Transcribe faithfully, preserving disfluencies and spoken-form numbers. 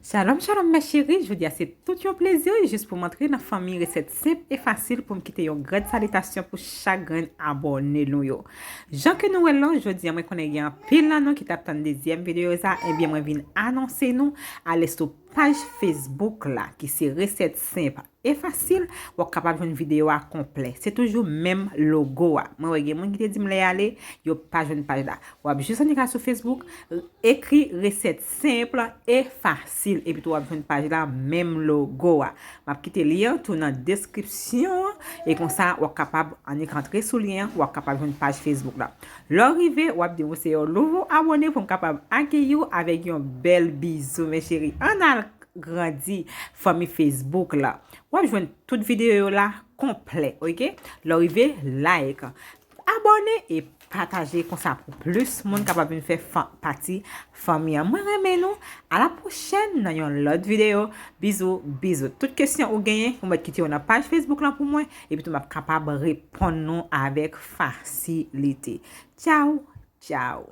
Shalom, shalom, mes chéris. Jodi a se tout yon plezi jis pou m antre nan fanmi resèt senp e fasil pou m kite yon gran salitasyon pou chak grenn abòne nou yo. Jan ke nou wè l lan, jodi a mwen konnen gen anpil nan nou ki t ap tann dezyèm videyo sa, ebyen mwen vin anonse nou ale sou paj Facebook la ki se resèt senp e fasil, w ap kapab jwenn videyo a konplè. Se toujou menm logo a. Mwen wè gen moun ki te di m lè y ale, yo pa jwenn paj la. W ap jis annik al sou Facebook, ekri resèt senp e fasil, epi tou w ap jwenn paj la menm logo a. M ap kite lyen an tou nan deskripsyon an, e konsa w ap kapab annik antre sou lyen an, w ap kapab jwenn paj Facebook la. Lè w rive, w ap di w se yon nouvo abòne pou m kapab akeyi w avèk yon bèl bizou, mes chéris. Ann al grandi fanmi Facebook la. W ap jwenn tout videyo yo la konplè, oke? Lè w rive, like, abòne e pataje konsa pou plis moun kapab vin fè fa- pati fanmi an. Mwen renmen nou. A la pwochèn nan yon lòt videyo. Bizou, bizou. Tout kesyon ou genyen, ou mèt kite yo nan paj Facebook lan pou mwen. Epi tou m ap kapab reponn nou avèk fasilite. Tchaw, tchaw.